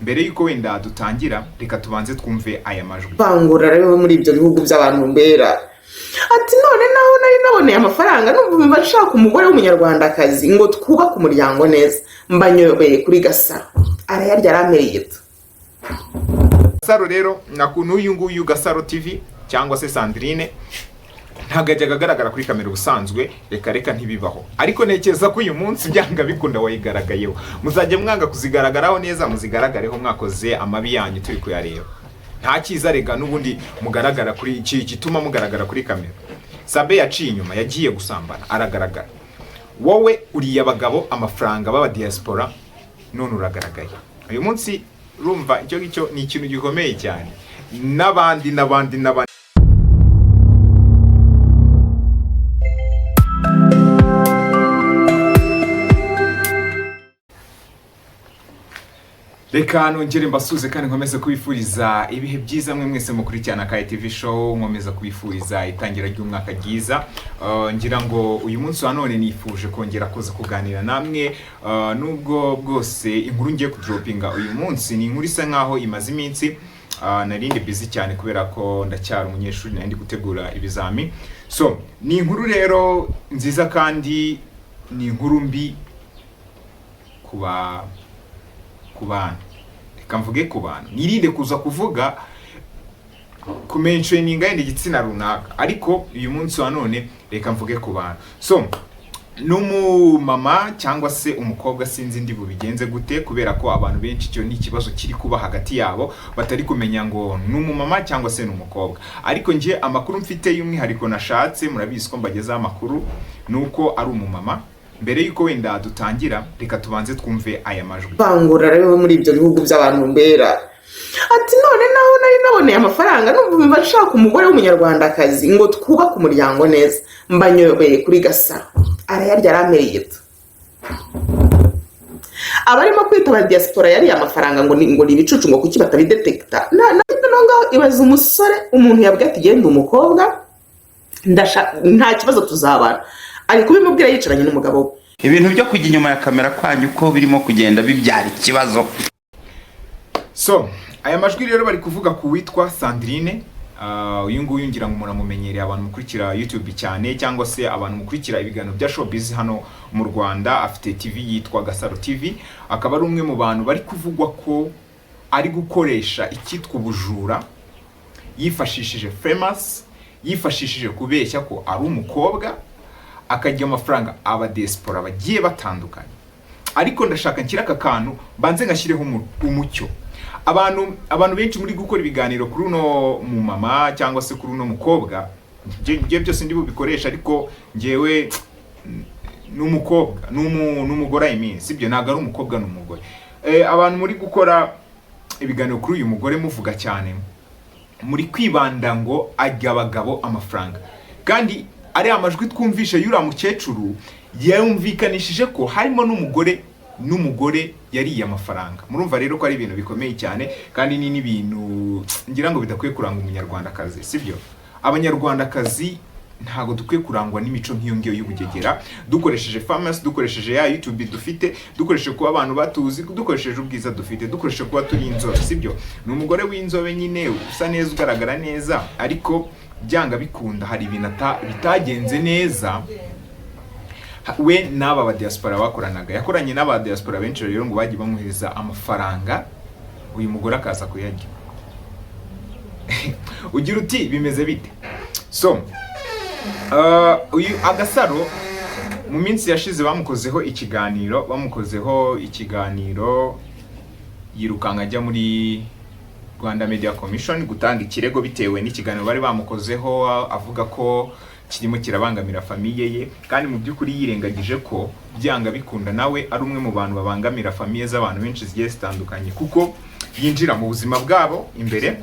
Mbere y'uko wenda dutangira, reka tubanze twumve aya majwi. Vangura rero muri ibyo bihugu by'abantu mbera ati: "None naho nari naboneye amafaranga, numva nshaka umugore w'Umunyarwandakazi ngo twubake umuryango neza, mbanyobeye kuri Gasaro, arayarya, arampereye." Gasaro rero n'uyu nguyu Gasaro TV cyangwa se Sandrine ntabwo ajyaga agaragara kuri kamera ubusanzwe. Reka reka, ntibibaho. Ariko ntekereza ko uyu munsi byanga bikunda wayigaragayeho. Muzajya mwanga kuzigaragaraho neza, muzigaragareho mwakoze amabi yanyu turi kuyareba. Nta cyiza rega n'ubundi mugaragara kuri iki gituma mugaragara kuri kamera. Sabe yaciye inyuma, yagiye gusambana, aragaragara. Wowe uriye abagabo amafaranga b'aba diaspora, none uragaragaye uyu munsi. Urumva icyo ngicyo ni ikintu gikomeye cyane, n'abandi n'abandi n'abandi. Reka nongere mbasuze kandi nkomeze kubifuriza ibihe byiza mwe mwese mukurikirana Kaye TV Show. Nkomeza kubifuriza itangira ry'umwaka ryiza. Ngira ngo uyu munsi wa none nifuje kongera kuza kuganira namwe, nubwo bwose inkuru ngiye kudropinga uyu munsi ni inkuru isa nkaho imaze iminsi. Nari ndi busy cyane kubera ko ndacyari umunyeshuri, nari ndi gutegura ibizami. So ni inkuru rero nziza kandi ni inkuru mbi ku bantu. Reka mvuge ku bantu, nirinde kuza kuvuga kumentioninga yenda igitsina runaka, ariko uyu munsi wa none reka mvuge ku bantu. So ni umumama cyangwa se umukobwa, sinzi ndi bubigenze gute, kubera ko abantu benshi icyo ni ikibazo kiri kuba hagati yabo, batari kumenya ngo ni umumama cyangwa se ni umukobwa. Ariko njye amakuru mfite y'umwihariko nashatse, murabizi ko mbagezaho amakuru, ni uko ari umumama. Mbere y'uko wenda dutangira, reka tubanze twumve aya majwi. Vangura rero muri ibyo bihugu by'abantu mbera ati: "None naho nari naboneye amafaranga, numva nshaka umugore w'Umunyarwandakazi ngo twubake umuryango neza, mbanyobeye kuri Gasaro, arayarya, arampereye." Abarimo kwita aba diaspora yariye amafaranga ngo ni ibicucu, ngo kuki batabidetekita? Na ngaho ibaza umusore, umuntu yabwiye ati: "Genda umukobwa, nta kibazo, tuzabana," ari kubimubwira yicaranye n'umugabo we. Ibintu byo kujya inyuma ya kamera kwanyu ko birimo kugenda bibyara ikibazo. So aya majwi rero bari kuvuga ku witwa Sandrine. Uyu nguyu ngira ngo muramumenyereye, abantu mukurikira YouTube cyane cyangwa se abantu mukurikira ibiganiro bya showbiz hano mu Rwanda. Afite TV yitwa Gasaro TV, akaba ari umwe mu bantu bari kuvugwa ko ari gukoresha icyitwa ubujura, yifashishije famous, yifashishije kubeshya ko ari umukobwa, akarya amafaranga aba diaspora bagiye batandukanye. Ariko ndashaka nshyire aka kantu, mbanze ngashyireho umucyo. Abantu benshi muri gukora ibiganiro kuri uno mumama cyangwa se kuri uno mukobwa, njye byose ndi bubikoresha, ariko njyewe ni umukobwa, ni umugore, I mean, sibyo? Ntabwo ari umukobwa, ni umugore. Abantu muri gukora ibiganiro kuri uyu mugore muvuga cyane, muri kwibanda ngo ajya abagabo amafaranga, kandi ariya amajwi twumvishe y'uriya mukecuru yumvikanishije ko harimo n'umugore, n'umugore yariye amafaranga. Murumva rero ko ari ibintu bikomeye cyane, kandi ni n'ibintu ngira ngo bidakwiye kuranga Umunyarwandakazi, sibyo? Abanyarwandakazi ntabwo dukwiye kurangwa n'imico nk'iyo ngiyo y'ubugegera, dukoresheje famous, dukoresheje ya YouTube dufite, dukoresheje kuba abantu batuzi, dukoresheje ubwiza dufite, dukoresheje kuba turi inzobe, sibyo? Ni umugore w'inzobe nyine, usa neza, ugaragara neza, ariko byanga bikunda hari ibintu bitagenze neza we n'aba ba diaspora bakoranaga. Yakoranye n'aba diaspora benshi rero, ngo bagiye bamuhereza amafaranga, uyu mugore akaza kuyarya. Ugira uti: "Bimeze bite?" So uyu Agasaro mu minsi yashize bamukozeho ikiganiro, yirukanka ajya muri Rwanda Media Commission gutanga ikirego bitewe n'ikiganiro bari bamukozeho, avuga ko kirimo kirabangamira famille ye, kandi mu by'ukuri yirengagije ko byanga bikunda nawe ari umwe mu bantu babangamira famille z'abantu benshi zigiye zitandukanye, kuko yinjira mu buzima bwabo imbere.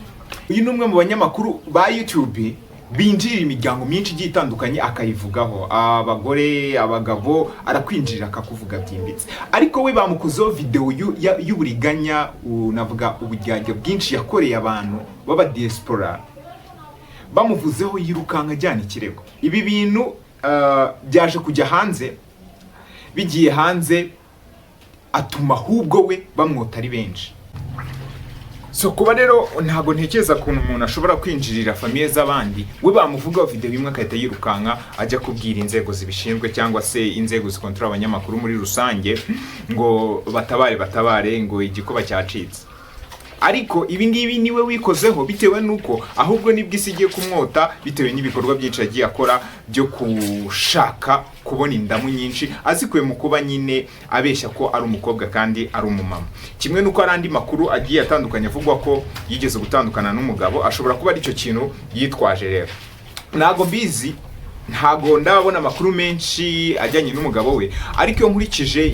Uyu ni umwe mu banyamakuru ba YouTube binjirira imiryango myinshi igiye itandukanye, akayivugaho, abagore, abagabo, arakwinjirira akakuvuga byimbitse. Ariko we bamukozeho video y'uburiganya, navuga uburyarya bwinshi yakoreye abantu b'aba diaspora. Bamuvuzeho yirukanka ajyana ikirego. Ibi bintu byaje kujya hanze, bigiye hanze atuma ahubwo we bamwota ari benshi. So kuba rero ntabwo ntekereza ukuntu umuntu ashobora kwinjirira famille z'abandi, we bamuvugaho video imwe agahita yirukanka ajya kubwira inzego zibishinzwe cyangwa se inzego zikontorora abanyamakuru muri rusange ngo batabare, batabare, ngo igikuba cyacitse. Ariko ibi ngibi niwe wikozeho, bitewe n'uko ahubwo nibwo isi igiye kumwota, bitewe n'ibikorwa byinshi yagiye akora byo gushaka kubona indamu nyinshi azikuye mu kuba nyine abeshya ko ari umukobwa kandi ari umumama. Kimwe n'uko hari andi makuru agiye atandukanye avugwa ko yigeze gutandukana n'umugabo, ashobora kuba aricyo kintu yitwaje. Rero ntabwo mbizi, ntago ndabona amakuru menshi ajyanye n'umugabo we, ariko iyo nkurikije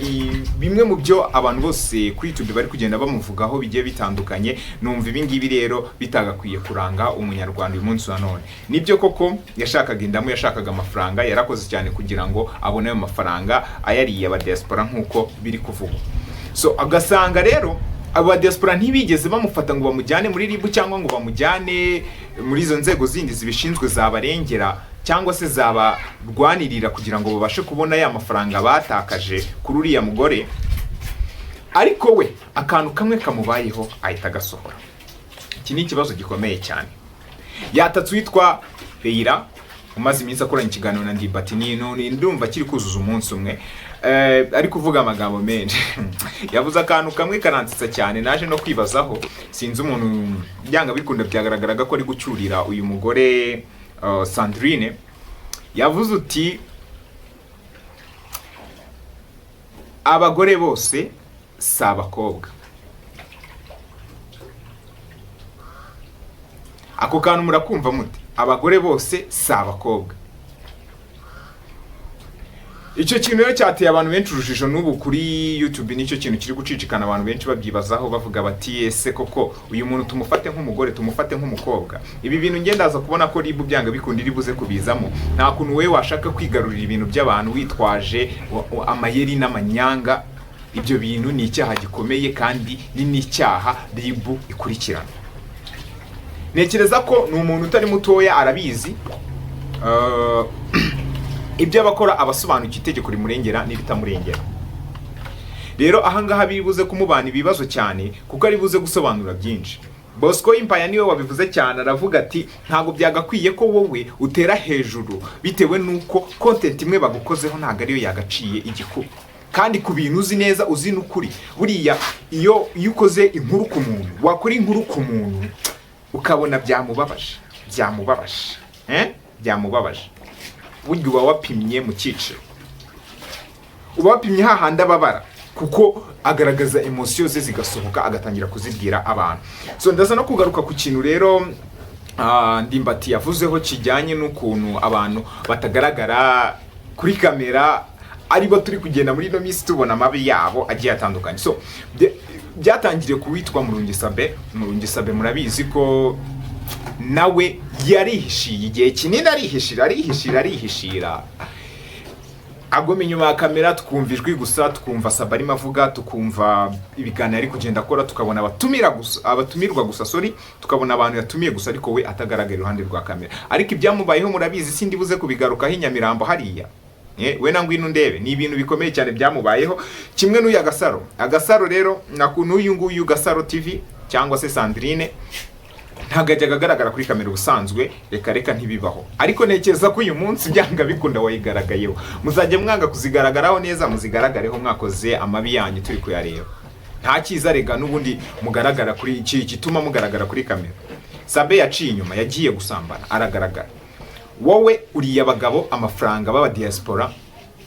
bimwe mu byo abantu bose kuri YouTube bari kugenda bamuvugaho bigiye bitandukanye, numva ibi ngibi rero bitagakwiye kuranga Umunyarwanda uyu munsi wa none. Nibyo koko yashakaga indamu, yashakaga amafaranga, yarakoze cyane kugira ngo abone ayo mafaranga ayariye aba diaspora nk'uko biri kuvugwa. So agasanga rero aba diaspora ntibigeze bamufata ngo bamujyane muri RIB cyangwa ngo bamujyane muri izo nzego zindi zibishinzwe zabarengera cyangwa se zabarwanirira kugira ngo babashe kubona ya mafaranga batakaje kuri uriya mugore. Ariko we akantu kamwe kamubayeho ahita agasohora. Iki ni ikibazo gikomeye cyane. Yatatse uwitwa Leila umaze iminsi akoranye ikiganiro na Ndimbati, ni none ndumva kiri kuzuza umunsi umwe. Ari kuvuga amagambo menshi, yavuze akantu kamwe karansetsa cyane, naje no kwibazaho. Sinzi umuntu, byanga bikunda byagaragaraga ko ari gucyurira uyu mugore Sandrine. Yavuze uti: "Abagore bose si abakobwa." Ako kantu murakumva mute? Abagore bose si abakobwa. Icyo kintu rero cyateye abantu benshi urujijo. N'ubu kuri YouTube nicyo kintu kiri gucicikana, abantu benshi babyibazaho, bavuga bati: "Ese koko uyu muntu tumufate nk'umugore, tumufate nk'umukobwa?" Ibi bintu ngenda ndaza kubona ko RIB byanga bikunda iri buze kubizamo. Nta kuntu wowe washaka kwigarurira ibintu by'abantu witwaje amayeri n'amanyanga. Ibyo bintu ni icyaha gikomeye kandi ni n'icyaha RIB ikurikirana. Ntekereza ko ni umuntu utari mutoya, arabizi ibyo abakora, abasobanukiwe itegeko rimurengera n'iritamurengera. Rero ahangaha biri buze kumubana ibibazo cyane, kuko ari buze gusobanura byinshi. Bosco Impaya niwe wabivuze cyane, aravuga ati: "Ntabwo byagakwiye ko wowe utera hejuru bitewe n'uko content imwe bagukozeho ntabwo ariyo yagaciye igikuba, kandi ku bintu uzi neza, uzi n'ukuri." Buriya iyo ukoze inkuru ku muntu, wakora inkuru ku muntu ukabona byamubabaje, byamubabaje, eh? Byamubabaje, burya uba wapimye mu cyiciro, uba wapimye hahandi ababara, kuko agaragaza émotion ze zigasohoka, agatangira kuzibwira abantu. So ndaza no kugaruka ku kintu rero Ndimbati yavuzeho kijyanye n'ukuntu abantu batagaragara kuri kamera aribo turi kugenda muri ino minsi tubona amabi yabo agiye atandukanye. So byatangiriye ku witwa Murungi Sabe. Murungi Sabe murabizi ko nawe yarihishiye igihe kinini, arihishira, arihishira, arihishira, agoma inyuma ya kamera, tukumva ijwi gusa, tukumva Saba arimo avuga, tukumva ibiganiro ari kugenda akora, tukabona abatumira gusa, abatumirwa gusa, sorry, tukabona abantu yatumiye gusa, ariko we atagaragara iruhande rwa kamera. Ariko ibyamubayeho murabizi, sindi buze kubigarukaho. I Nyamirambo hariya, we na ngwino ndebe, ni ibintu bikomeye cyane byamubayeho. Kimwe n'uyu Agasaro. Agasaro rero n'uyu nguyu Gasaro TV cyangwa se Sandrine ntabwo yajyaga agaragara kuri kamera ubusanzwe, reka reka, ntibibaho. Ariko ntekereza ko uyu munsi byanga bikunda wayigaragayeho. Muzajya mwanga kuzigaragaraho neza, muzigaragareho mwakoze amabi yanyu turi kuyareba. Nta cyiza rega n'ubundi mugaragara kuri iki gituma mugaragara kuri kamera. Sabe yaciye inyuma, yagiye gusambana, aragaragara. Wowe uriye abagabo amafaranga b'aba diaspora,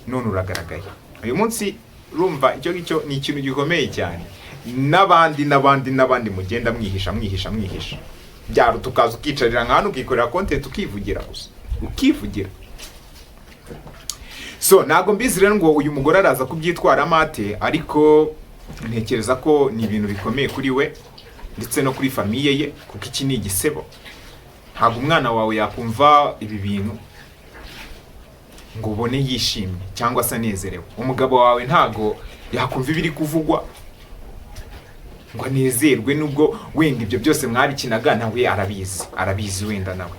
none uragaragaye uyu munsi. Urumva icyo ngicyo ni ikintu gikomeye cyane. N'abandi, n'abandi, n'abandi mugenda mwihisha, mwihisha, mwihisha, byaruta ukaza ukicarira nka hano, ukikorera content, ukivugira gusa, ukivugira. So ntabwo mbizi rero ngo uyu mugore araza kubyitwaramo ate, ariko ntekereza ko ni ibintu bikomeye kuri we ndetse no kuri famille ye, kuko iki ni igisebo. Ntabwo umwana wawe yakumva ibi bintu ngo ubone yishimye cyangwa se anezerewe. Umugabo wawe ntabwo yakumva ibiri kuvugwa ngo anezerwe, nubwo wenda ibyo byose mwabikinaga. Nawe arabizi, arabizi wenda nawe,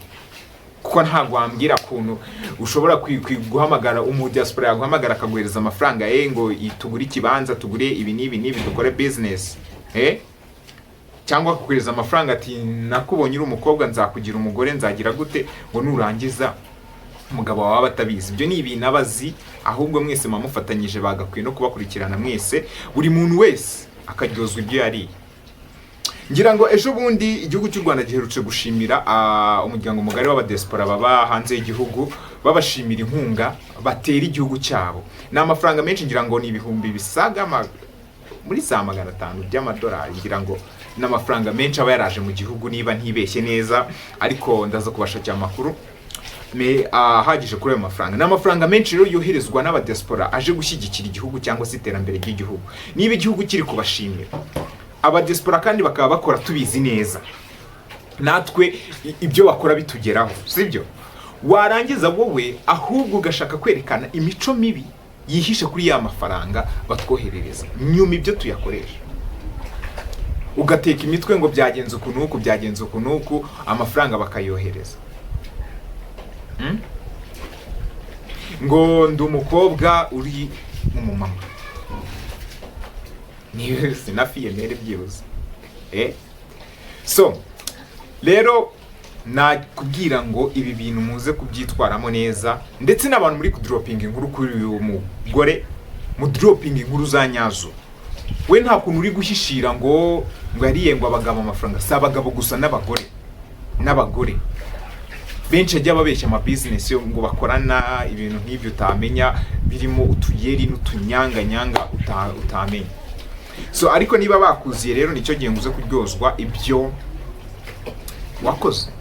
kuko ntabwo wambwira ukuntu ushobora guhamagara umu diaspora, yaguhamagara akaguhereza amafaranga ye ngo tugure ikibanza, tugure ibi n'ibi n'ibi, dukore business. Cyangwa akakohereza amafaranga ati: "Nakubonye uri umukobwa, nzakugira umugore, nzagira gute", ngo nurangiza umugabo wawe aba atabizi. Ibyo ni ibintu aba azi. Ahubwo mwese muba mufatanyije, bagakwiye no kubakurikirana mwese, buri muntu wese akaryozwa ibyo yariye. Ngira ngo ejo bundi igihugu cy'u Rwanda giherutse gushimira umuryango mugari w'abadiaspora baba hanze y'igihugu, babashimira inkunga batera igihugu cyabo. Ni amafaranga menshi, ngira ngo ni ibihumbi bisaga muri za 500 by'amadolari. Ngira ngo ni amafaranga menshi aba yaraje mu gihugu, niba ntibeshye neza, ariko ndaza kubashakira amakuru me ahagije kuri ayo mafaranga. Ni amafaranga menshi rero yoherezwa n'abadiaspora aje gushyigikira igihugu cyangwa se iterambere ry'igihugu. Niba igihugu kiri kubashimira abadiaspora, kandi bakaba bakora tubizi neza natwe ibyo bakora bitugeraho, sibyo? Warangiza wowe ahubwo ugashaka kwerekana imico mibi yihishe kuri ya mafaranga batwoherereza, nyuma ibyo tuyakoresha ugateka imitwe ngo byagenze uku n'uku, byagenze uku n'uku, amafaranga bakayohereza. Ngo ndi umukobwa, uri umumama, ni sinafiyemere byibuze. So rero nakubwira ngo ibi bintu muze kubyitwaramo neza, ndetse n'abantu muri kudoropinga inkuru kuri uyu mugore, mudoropinga inkuru za nyazo. We nta kuntu uri guhishira ngo yariye ngo abagabo amafaranga. Si abagabo gusa, n'abagore benshi ajya babeshya amabizinesi yo ngo bakorana ibintu nk'ibyo utamenya, birimo utuyeri n'utunyanganyanga utamenya. So ariko niba bakuziye rero, nicyo gihe ngo uze kuryozwa ibyo wakoze.